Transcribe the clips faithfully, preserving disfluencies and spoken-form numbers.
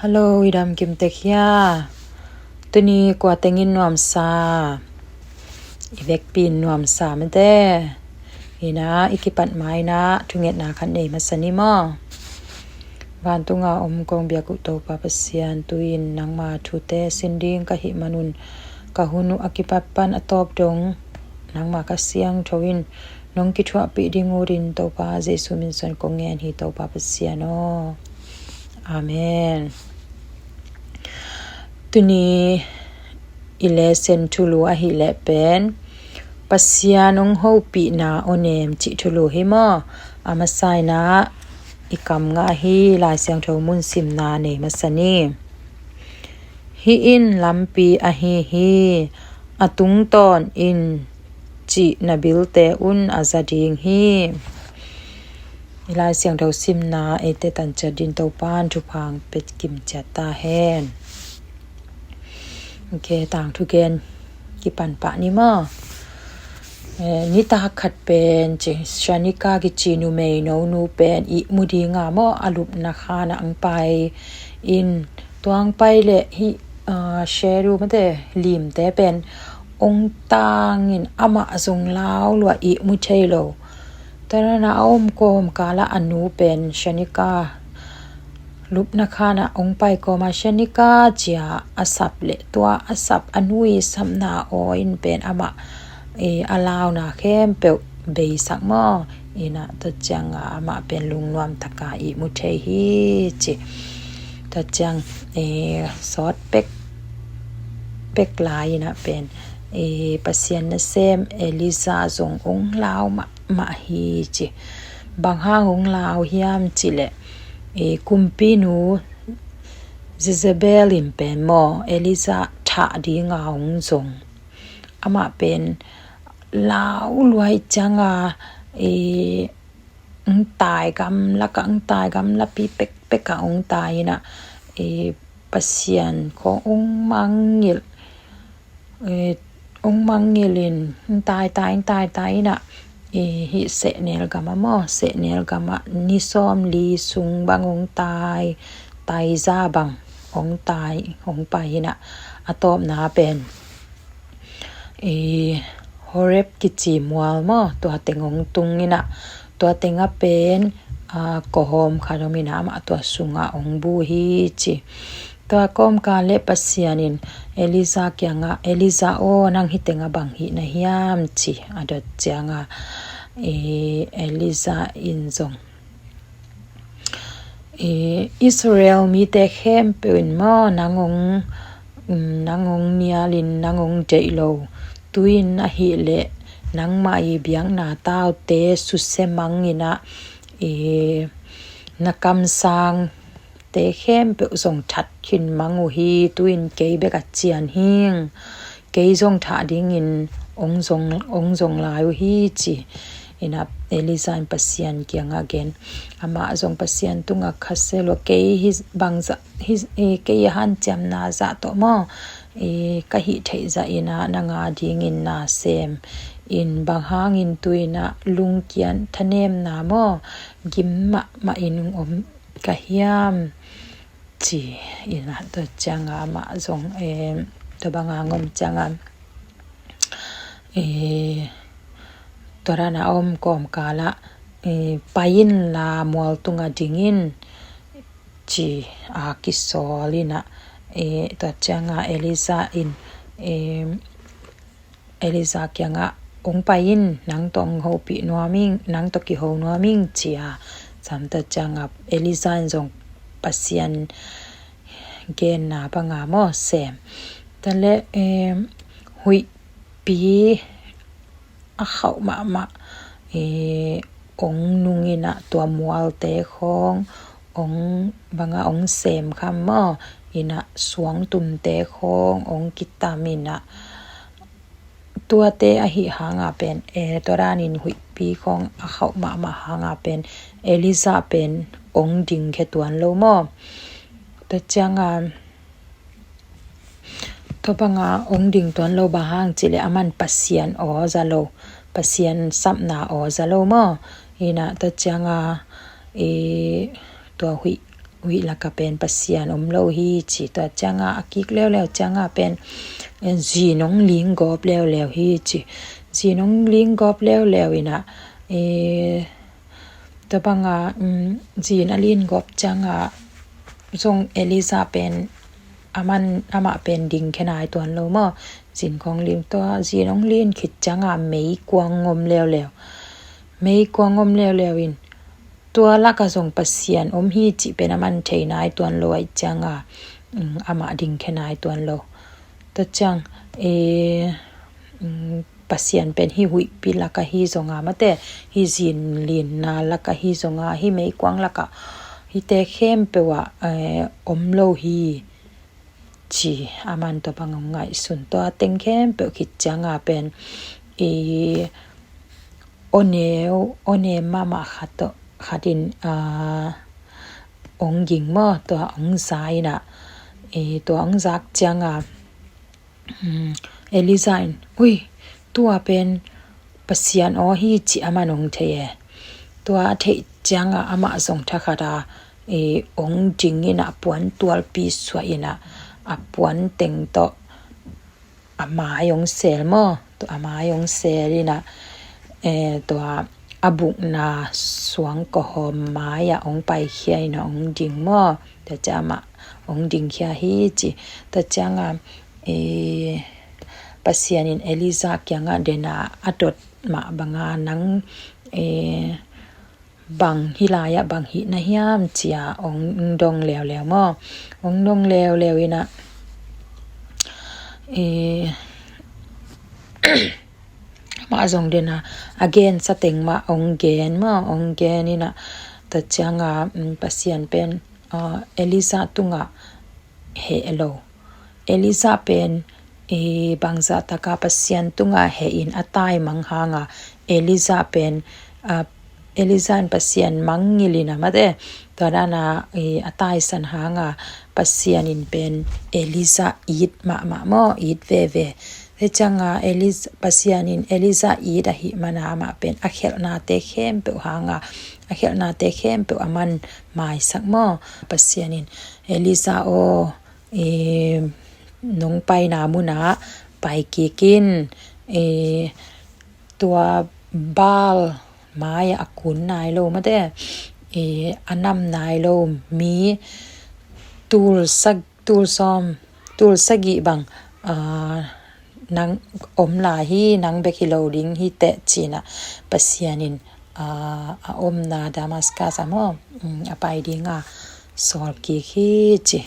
Hello, i dam kim tek hia? Tuni kua tengin nuamsa, i vekpi in nuamsa mate. Ina, i kipat maina thungetna khat nei masa ni maw. Vantunga om kong biak uh Topa Pasian, tu-in nangma thute sin ding ka hih manun ka hun uh a kipat pan a tawp dong nangma Kha Siangtho in nong kithuahpih ding utin Topa Jesu min suan kong ngen hi, Topa Pasian aw. Amen. Tuni i lesson thulu ahih leh pen Pasian hong hopihna aw nem cih thulu hi maw. A masa in i kam ngah hi. Lai Siangtho mun simna nei masa ni. Hih in lampi ahi hi, a tungtawn in cih na bilte un a za ding hi. I Lai Siangtho simna eite tan ciat din Topan thupha pia kim ciat ta hen. Ok, tangthu gen kipan pah ni maw. Eh, nitak khat pen ci, Shanika kici numei nonu pen ihmu dinga maw, a lupna khan ah hong pai in, tua hong pai leh hih, ah, shadow mate, limte pen hong tangin amah zong lau lua, ihmu thei lo. Tua dan a om kawmkal ah a nu pen Shanika lupna khan ah hong pai kawma Shanika ci-a a sap leh tua a sap, a nu i sapna aw in pen amah, eh, a launa khempeuh beisak maw. Ina, tua cianga amah pen lungnuam taka ihmu thei hi ci. Tua ciang, eh, sawt pek, pek lai ina pen, eh, Pasian nasem Elijah zong hong lau mahmah hi ci. Bang hang hong lau hiam cih leh, eh, kumpinu Jezebel in pen maw, Elijah thah dinga hong zong. Amah pen lau lua ahih cianga, eh, hong tai gamlak ah, hong tai gamlapi pekpek ah hong tai ina, eh, Pasian khawng hong mangngilh, eh, hong mangngilh in, hong taitai, hong taitai ina, eh, hih sehnel gam ah maw, sehnel gam ah ni sawmli sung bang hong tai, taiza bang hong tai, hong pai ina, a tawpna pen, eh, Horeb kici mual maw, tua teng hong tung ina, tua tengah pen, ah, kawhawm khat om ina, amah tua sungah hong bu hi ci. Tua kawmkal leh Pasian in Elijah kiangah, Elijah aw, nang hih tengah bang hih na hiam ci a dot cianga, eh, Elijah in zong, eh, Israel mite khempeuh in maw, nang hong, mm, nang hong nialin, nang hong deih lo. Tu-in ahih leh nangmah i biakna taute susia mang ina, eh, na kamsangte khempeuh zong that khin mang uh hi. Tu-in kei bek a cian hing. Kei zong thah dingin hong zong, hong zong lai uh hi ci. Ina Elijah in Pasian kiangah gen. Amah zong Pasian tungah khasia lua, kei hih bangzah, hih, eh, kei a hanciamna zah tawh maw, eh, ka hih theih zah ina nang a dingin na sem in, bang hangin tu ina lungkiat thanemna maw, gim mahmah in hong om ka hiam ci ina, tua cianga amah zong, eh, tua banga hong om cianga, eh, tua dan a om kawmkal ah, eh, pai inla mual tungah ding in ci a kisawl ina, eh, tua cianga Elijah in, eh, Elijah kiangah, hong pai in, nang tawh hong hopih nuam ing, nang tawh kiho nuam ing ci a. Sam, tua cianga Elijah in zong Pasian genna banga maw sem. Tua leh, em, huihpi a khauh mahmah, eh, hong nung ina, tua mualte khawng hong, banga hong sem kham maw, ina suangtumte khawng hong kitam ina, tuate ahih hanga pen, eh, tua danin huihpi khawng a khauh mahmah hanga pen Elijah pen hong dingkhia tuan lo maw. Tua cianga, tua banga hong ding tuan lo, bang hang cih leh aman Pasian aw za lo, Pasian sapna aw za lo maw. Ina tua cianga, eh, tua huih huih laka pen Pasian om lo hi ci. Tua cianga a kik leuleu cianga pen, eh, zin hong ling gawp leuleu hi ci. Zin hong ling gawp leuleu ina, eh, tua banga, um, zin a ling gawp cianga zong Elijah pen aman, amah pen dingkhia nai tuan lo maw. Zin khong ling tua, zin hong ling khit cianga meikuang om leuleu. Meikuang om leuleu in tua laka zong Pasian om hi cih pen aman thei nai tuan lo ahih cianga, um, amah dingkhia nai tuan lo. Tua ciang, eh, um, Pasian pen hih huihpi laka hi zonga mate, hih zin linna laka hi zonga, hih meikuang laka, hihte khempeuh ah, eh, om lo hi ci. Aman tua bang hong ngaihsun, tua teng khempeuh khit cianga pen, i, aw neu, aw nem mahmah khat tawh khat in, ah, hong ging maw, tua hong za ina, i, tua hong zak cianga, um, Elijah in, ui, tua pen Pasian aw hi ci aman hong thei e. Tua a theih cianga amah zong thakhat a, i, hong ding ina puan tualpi suah ina, a puan teng tawh a mai hong sel maw, tua a mai hong sel ina, eh, tua a bukna suang kawhawm mai ah hong paikhia ina hong ding maw. Tua ciang amah hong dingkhia hi ci. Tua cianga, eh, Pasian in Elijah kiangah dena a dot mah banga nang, eh, bang hih lai-ah bang hih na hiam cia hong dong leuleu maw. Hong dong leuleu ina, eh, amah zong dena a gensa teng mah hong gen maw, hong gen ina, tua cianga, um, Pasian pen, ah, Elijah tungah heh lo. Elijah pen, eh, bangzah taka Pasian tunga heh in a taimang hanga Elijah pen, ah, Elijah in Pasian mangngilh ina mate, tua dana, eh, a taisan hanga Pasian in pen Elijah it mahmah maw, it veve. Tua cianga Elijah, Pasian in Elijah it ahih mana amah pen a khelhnate khempeuh hanga, a khelhnate khempeuh aman maisak maw. Pasian in Elijah aw, eh, nong paina munah pai kik in, eh, tua Baal mai-ah a kun nai lo mate, eh, a nam nai lo mi tul sag-, tul sawm, tul sagih bang, ah, nang om lai hi, nang bek hi lo ding hi teh ci ina Pasian in, ah, a omna Damascus ah maw, um, a pai dinga sawl kik hi ci.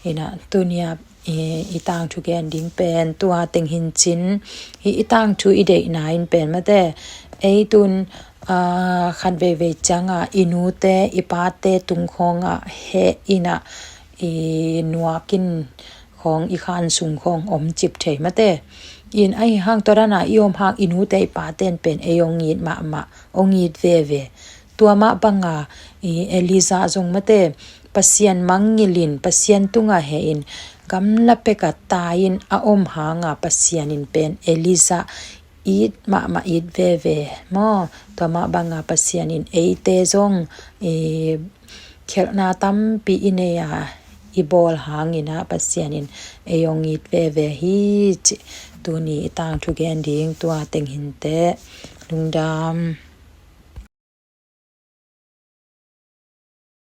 Ina tunia, i, i tangthu gen ding pen tua teng hi cin, hih i tangthu i deihna in pen mate, ei tun, ah, khat veivei cianga i nute i pate tung khawngah heh ina i nuak in khawng i khan sung khawng om cip thei mate. In ahi hang tua dana i om hang i nute i pate in pen ei hong it mahmah, hong it veve. Tua mah banga, i, Elijah zong mate, Pasian mangngilh in, Pasian tunga heh in, gamla peka tai in a om hanga Pasian in pen Elijah it mahmah, it veve maw. Tua mah banga Pasian in eite zong, eh, khelhna tampi i nei a i bawl hang ina Pasian in ei hong it veve hi ci. Tuni i tangthu gen ding tua teng hi teh. Lungdam.